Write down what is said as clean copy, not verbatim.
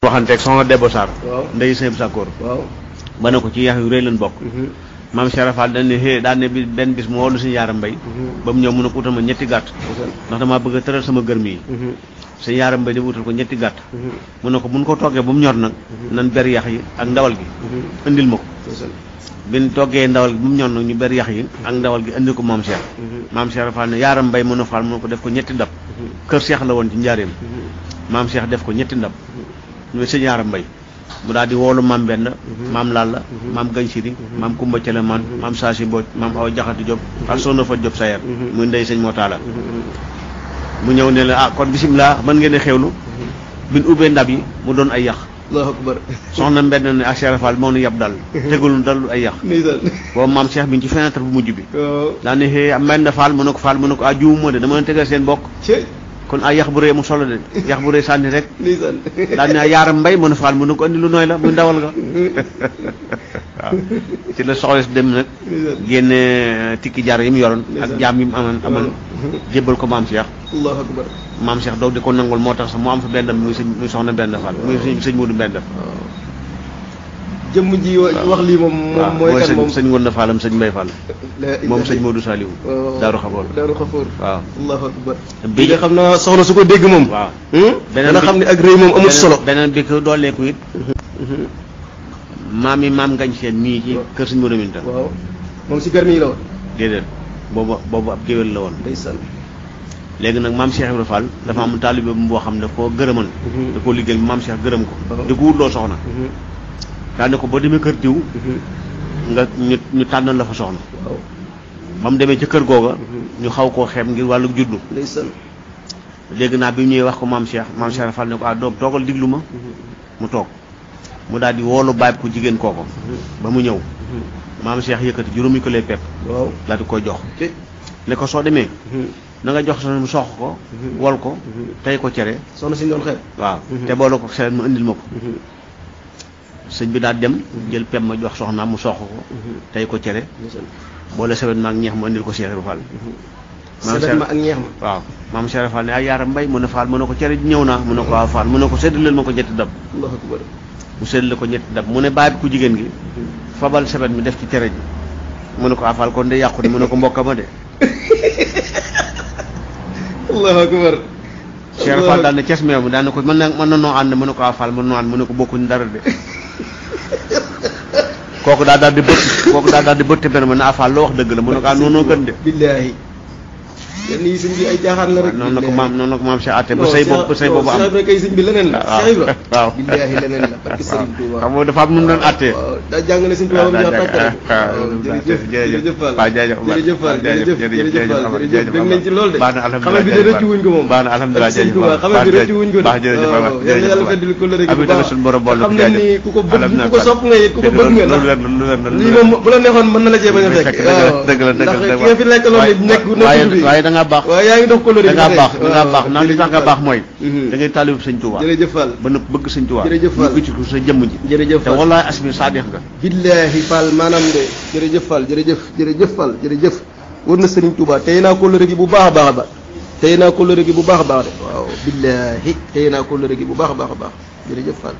waxanteeg soxna Debbo Sarr waaw ndey sëñ Sakkoor waaw ba ne ko ci yax yu rëy lañ bokk maam Cheikh Fall dañ ne xée daan ne bi benn bis mu woolu suñu yaaram mbay ba mu ñëw mun a ko utal ma ñetti gàtt ndax damaa bëgg a tëral sama gërëm yi suñu yaaram mbay di wutal ko ñetti gàtt mu ne ko buñ ko toggee ba mu ñor nag nan ber yax yi ak ndawal gi indil ma ko bin toggee ndawal gi ba mu ñor nag ñu ber yax yi ak ndawal gi indil ko maam Cheikh maam Cheikh Fall ne yaaram mbay mën a Fall mu ne ko def ko ñetti ndab kër Cheikh la woon ci njaareem maam Cheikh def ko ñetti ndab ñu sëñ yaaram mbay mu daal di woolu maam Benda maam Lalla maam Gañ Siri maam Kumba Celemaan maam Saasi Mbooj maam Awa Jaxati Diop ak Soxna Fa Diop Sayer muy ndey sëñ moo taala mu ñëw ne la kon bisimilah mën ngeen a xewlu bin ubbee ndab yi mu doon ay yax Allahu akbar soxna Mbend ne ak Cheikh Fall moo nu yab dal tegul dalul ay yax boobu maam Cheikh bi ci fenêtre bu mujj bi daa ne xëy Mbend Fall mu ne ko juum moo de dama leen tegal seen bokk kon ay yax bu rëy mu solo de yax bu rëy sànni rek daal ne yaaram mbay mën a Fall mu ne ko andi lu nooy la muy ndawal nga waaw ci la soxla si dem nag génne tikki jar yi mu yoroon ak jaam yi mu aman jébbal ko maam Cheikh Allahu akbar maam Cheikh doog di ko nangul moo tax sax mu am fa benn muy soxna benn Fall muy sëñ Moodu benn jëmm ji wax lii moom mooy kan moom sëñ Ngounda Fallam sëñ Mbay Fall moom sëñ Modou Saliou Daaru Xafoor waaw Allahu akbar bi nga xam naa soxna su ko dégg moom waaw dana xam ne ak rëy moom amul solo beneen bi ko dooleeku it maam yi maam ngañ seen mii ci kër sëñ Modou Minta waaw moom si garmi yi la woon déedéet boobu ab géwél la woon ndeysaan léegi nag maam Cheikh Ibrahima Fall dafa am taalibe boo xam ne koo gërëman da koo liggéey bi maam Cheikh gërëm ko di ko wutloo soxna daa ne ko boo demee kër diw nga ñu tànnal la fa soxna ba mu demee ca kër googa ñu xaw koo xeeb ngir wàllu juddu dégg naa bi mu ñëwee wax ko maam Cheikh Fall ne ko doom toogal diglu ma mu toog mu daal di woolu baay ko jigéen kooko ba mu ñëw maam Cheikh yëkkati juróomi ko lay pepp daal di koy jox ne ko soo demee na nga jox soxna mu sox ko wol ko tey ko cere soxna si doon xeeb waaw te boole ko xeet mu indil ma ko sëñ bi daal dem jël pem ma jox soxnaam mu sox ko tey ko cere boole sewet ma ak ñeex ma indil ko Cheikh Ibrahima Fall sewet ma ak ñeex ma waaw maam Cheikh Fall ne ay yaaram mbay mu ne Fall mu ne ko cere ñëw naa mu ne ko waaw Fall mu ne ko séddaleel ma ko ñetti dab Allahu akbar mu séddale ko ñetti dab mu ne baay bi ku jigéen gi fabal sewet mi def ci cere ji mu ne ko waaw Fall kon de yàqu de mu ne ko mbokka ma de Allahu akbar Cheikh Fall daal ne ces meew mi daal ne ko mën na noo ànd mu ne ko waaw Fall mën noo ànd mu ne ko bokkuñ dara de kooku daal di bëtt benn ma ne Fall loo wax dëgg la mu ne ko noonu gën de billaahi yenn yi sëñ bi ay jaaxaan la rek noonu la ko maam Cheikh atte ba sëy boobu am Cheikh Ibra kay sëñ bi leneen la Cheikh Ibra waaw billaahi leneen la parce que Sëriñ Tuuba xam nga dafa am nu mu doon attee daa jàng ne Sëriñ Tuuba ba mu jox tàkk jërëjëf Fall jërëjëf Fall jërëjëf dégg nañ ci loolu de xamal bi de rëccu wuñ ko moom baax na alhamdulilah Sëriñ Tuuba xamal bi rëccu wuñ ko de baax jërëjëf yàlla yàlla feddil ko lëre gi bu baax suñu borom bool xam nañ ni ku ko bëgg ku ko sopp nga it ku ko bëgg nga ndax lii moom bu la neexoon mën na la cee bañ a fekk dëgg la ndax ki nga fi nekkaloon nekk waaye da ngaa baax waaye yaa ngi dox ko lëre da ngaa baax naan li tax nga baax mooy da ngay taalibu sëñ Tuuba jërëjëf Fall ba nëpp bëgg sëñ Tuuba jërëjëf Fall ci ko sa jëmm ji jërëjëf te wallaay asmi saadix nga billaahi Fall maanaam de jërëjëf Fall jërëjëf Fall jërëjëf war na sëriñ Tuuba tey naa ko lëre gi bu baax a baax a baax tey naa ko lëre gi bu baax a baax de waaw billaahi tey naa ko lëre gi bu baax a baax a baax jërëjëf Fall